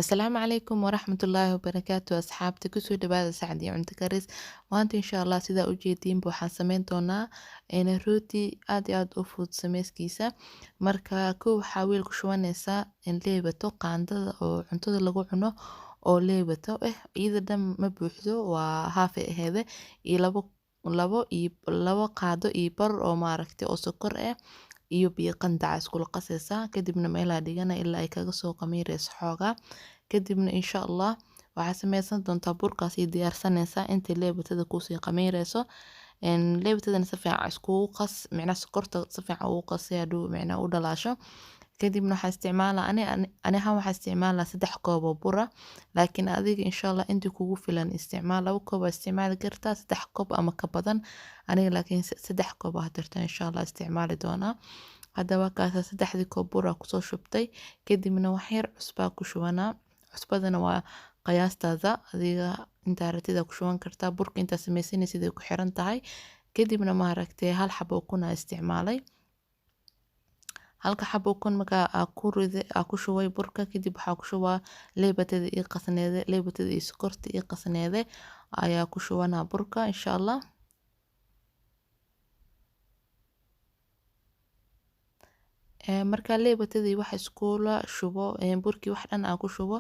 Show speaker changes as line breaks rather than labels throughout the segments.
Asalaamu calaykum waraxmatullaahi wabarakaatu asxaabta kusoo dhawaada Sacad iyo Cunto Karis. Maanta insha Allah sidaa ujeediinba waxaan sameyn doonaa rooti aad iyo aad u fudud sameyskiisa. Marka kow waxaa weel ku shubanaysaa leebato qaandada oo cuntada lagu cuno oo leebato iyada dhan ma buuxdo, waa haaf ay aheede, iyo labo iyo labo qaado iyo bar oo maaragtay oo sokor ah iyo biyo qandaca iskula qasaysaa. Kadibna meelaa dhigana ilaa ay kaga soo qamiireyso xoogaa. Kadibna insha Allah waxaa sameysan doontaa burkaas iyo diyaarsanaysaa inta leebatada kuusii qamiireyso. Leebatadana si fiican iskugu qas, micnaha sokorta si fiican ugu qas si hadhow micnaha u dhalaasho. Kadibna waxaa isticmaalaa ani ahaan waxaa isticmaalaa 3 koob oo bur ah, laakiin adiga insha Allah intii kugu filan isticmaal. 2 koob aa isticmaali kartaa, 3 koob ama ka badan. Aniga laakiin 3 koob aa hadirta insha Allah isticmaali doonaa. Haddaba kaasa 3dii koob bur ah kusoo shubtay. Kadibna wax yar cusbaa ku shubanaa. Cusbadana waa qiyaastaada, adiga intaa ratida ku shuban kartaa, burka intaa sameysanaysid ay ku xiran tahay. Kadibna maaragtay hal xabo ukun aa isticmaalay. Halka xabo ukun markaa aa ku riday, aa ku shubay burka. Kadib waxaa ku shubaa leebatada ii qasneede, leebatada iyo sokorta ii qasneede ayaa ku shubanaa burka insha Allah. Markaa leebatadii wax iskula shubo, burkii wax dhan aan ku shubo,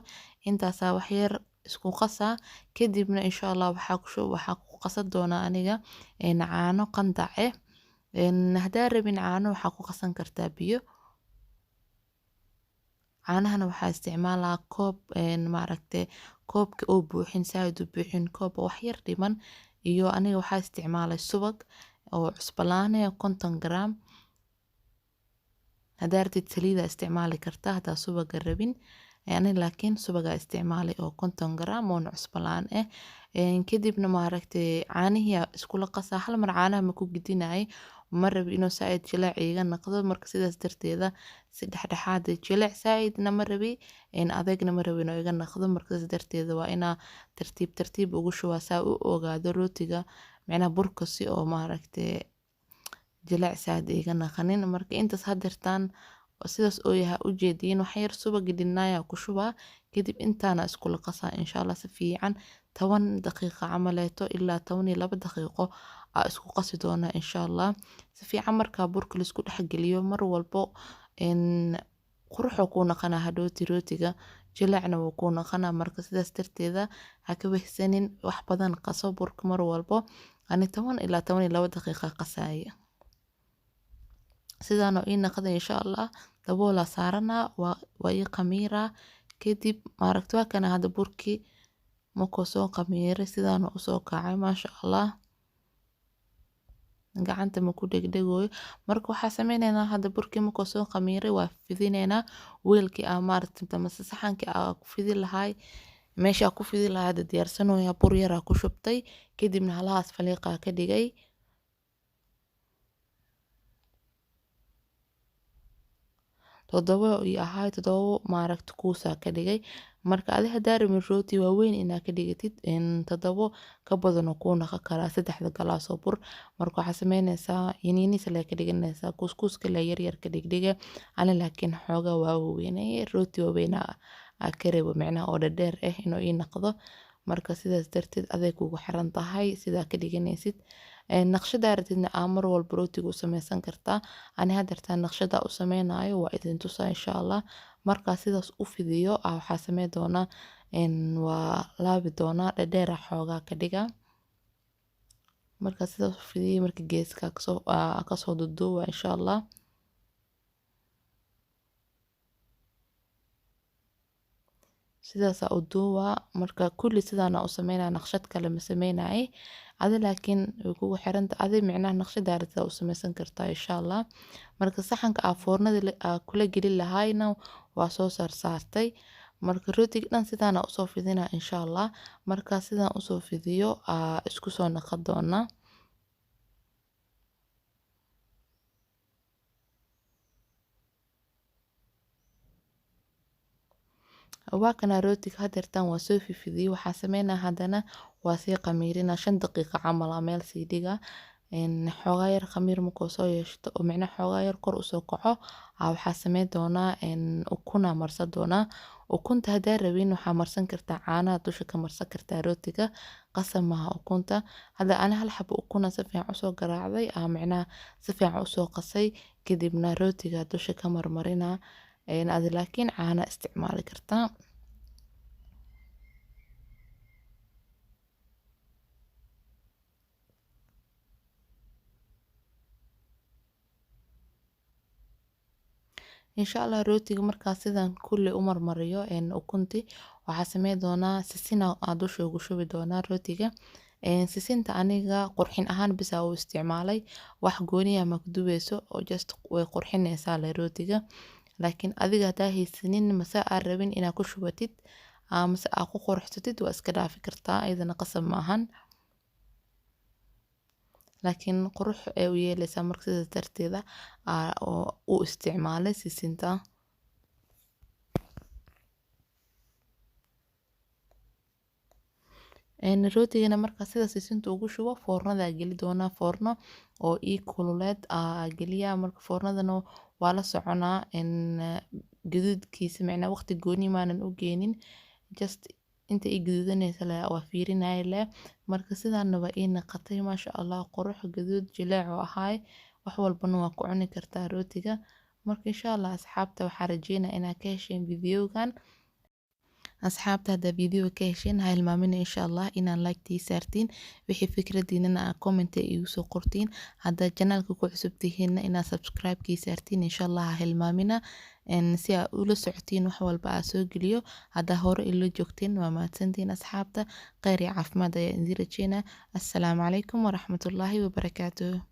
intaasaa wax yar isku qasaa. Kadibna insha Allah waxaa ku shub, waxaa ku qasan doonaa aniga caano qandac eh. Haddaa rabin caano waxaa ku qasan kartaa biyo. Caanahana waxaa isticmaalaa koob, maaragtay koobka oo buuxin, saaid u buuxin, koob wax yar dhiman. Iyo aniga waxaa isticmaalay subag oo cusbo laan eh 50 gram. Haddaa rabtid saliid aa isticmaali kartaa haddaa subaga rabin. Ani laakiin subagaa isticmaalay oo 50 gram oona cusbo laan eh. Kadibna maaragtay caanihii aa iskula qasaa. Hal mar caanaha ma ku gidinaay, ma rabi inuu saaid jileec iiga noqdo. Marka sidaas darteeda si dhexdhexaad ah, jileec saaidna ma rabi, adagna ma rabi inuu iga noqdo. Marka sidaas darteeda waa inaa tartiib tartiib ugu shubaa saa u ogaado rootiga, micnaha burka si oo maaragtay jileec saaid iiga naqanin. Marka intaas hadirtaan sidaas oo yahay ujeediin, wax yar subagii dhinaayaa ku shubaa. Kadib intaana iskula qasaa insha Allah si fiican 10 daqiiqo camaleeto ilaa 12 daqiiqo aa isku qasi doonaa insha Allah si fiican. Markaa burka laisku dhexgeliyo mar walbo quruxuu kuu naqanaa hadhooti, rootiga jileecna wuu kuu naqanaa. Marka sidaas darteeda ha ka wehsanin, wax badan qaso burka mar walbo. Ani 10 ilaa 12 daqiiqa qasaaya. Sidaanoo ii naqda insha Allah daboolaa saaranaa, waa ii qamiiraa. Kadib maaragta waa kana hadda burkii markuu soo qamiiray sidaanoo usoo kacay, maasha Allah, gacanta ma ku dhegdhegooyo. Marka waxaa sameyneynaa hadda burkii markuu soo qamiiray waa fidineynaa weelkii aa maaragtay mase saxankii aa ku fidi lahaay, meesha aa ku fidi lahaay hadda diyaarsanooyaa. Bur yaraa ku shubtay, kadibna halahaas faliiqaa ka dhigay. 7 iyo ahaay, 7 maaragta kuusaa ka dhigay. Marka adi haddaa rabin rooti waaweyn inaa ka dhigatid, 7 ka badan oo kuu naqon karaa 3da galaas oo bur. Marka waxaa sameynaysaa yaniinis lee ka dhiganaysaa, kuuskuuska lee yaryar ka dhigdhiga. Ani laakiin xoogaa waa waaweynay, rooti waaweyn aa ka rabo, micnaha oo dhadheer ah inuu ii noqdo. Marka sidaas darteed aday kugu xiran tahay sidaa ka dhiganaysid. Naqshadaa rabtidna aa mar walba rootiga u sameysan kartaa. Ani hadeertaan naqshadaa u sameynayo waa idin tusaa insha Allah. Markaa sidaas u fidiyo aa waxaa sameyn doonaa waa laabi doonaa, dhadheera xoogaa ka dhiga. Marka sidaas u fidiyay, marka geeska kasoo duuduuba insha Allah. Sidaasaa u duubaa. Marka kulli sidaana u sameynaya, naqshad kale ma sameynayay. Adi laakiin way kugu xiranta, adi micnaha naqshadaa rabtid u sameysan kartaa insha Allah. Marka saxanka aa foornada aa kula gelin lahaayna waa soo saarsaartay. Marka rootiga dhan sidaana usoo fidinaa insha Allah. Marka sidaan usoo fidiyo aa isku soo naqon doonaa. Waa kana rootiga hadeertaan waa soo fifidiyey. Waxaa sameynaa haddana waa sii qamiirinaa 5 daqiiqo camal aa meel sii dhigaa. Xoogaa yar khamiir markuu soo yeeshto oo micnaha xoogaa yar kor usoo kaco, aa waxaa sameyn doonaa ukunaa marsan doonaa. Ukunta hadaa rabin waxaa marsan kartaa caanaha, dusha ka marsan kartaa rootiga, qasab maaha ukunta. Hadda ana hal xabo ukuna si fiican usoo garaacday, micnaha si fiican usoo qasay, kadibna rootiga dusha ka marmarinaa. Adi laakiin caana isticmaali kartaa. Insha Allah rootiga markaa sidan kulli u marmariyo ukunti, waxaa sameyn doonaa sisina aa dusha ugu shubi doonaa rootiga. Sisinta aniga qurxin ahaan bisa u isticmaalay, wax gooniya ma ku dubeyso oo just way qurxinaysaa le rootiga. Laakiin adiga hadaa haysanin mase aad rabin inaad ku shubatid mase aad ku quruxsatid, waa iska dhaafi kartaa, iyadana qasab maahan, laakiin qurux ay u yeeleysaa. Marka sidaas darteeda oo u isticmaalay sisinta. Rootigana markaa sida sisinta ugu shubo, foornada geli doonaa. Foorno oo ii kululeed aa geliyaa. Marka foornadana waa la soconaa gaduudkiisa, micnaa waqti gooni maanan u geenin, just inta ii gaduudanaysa le waa fiirinaya le. Marka sidaana waa ii naqatay, maasha Allah, qurux gaduud jileec oo ahaay. Wax walbana waa ku cuni kartaa rootiga. Marka insha Allah asxaabta, waxaa rajeynaya inaad ka hesheen videogan. Asxaabta, haddaa video ka hesheen, ha hilmaamina insha Allah inaan like tii saartiin, wixii fikradiinana aa comment igu soo qortiin. Haddaa channelka ku cusub tihiinna, inaad subscribe kii saartiin insha Allah ha hilmaamina, si aa ula socotiin wax walba aa soo geliyo. Haddaa hore ila joogteen, waa mahadsantihiin asxaabta. Kheyr iyo caafimaad ayaa idin rajeynaa. Assalaamu calaykum waraxmatullaahi wabarakaatuh.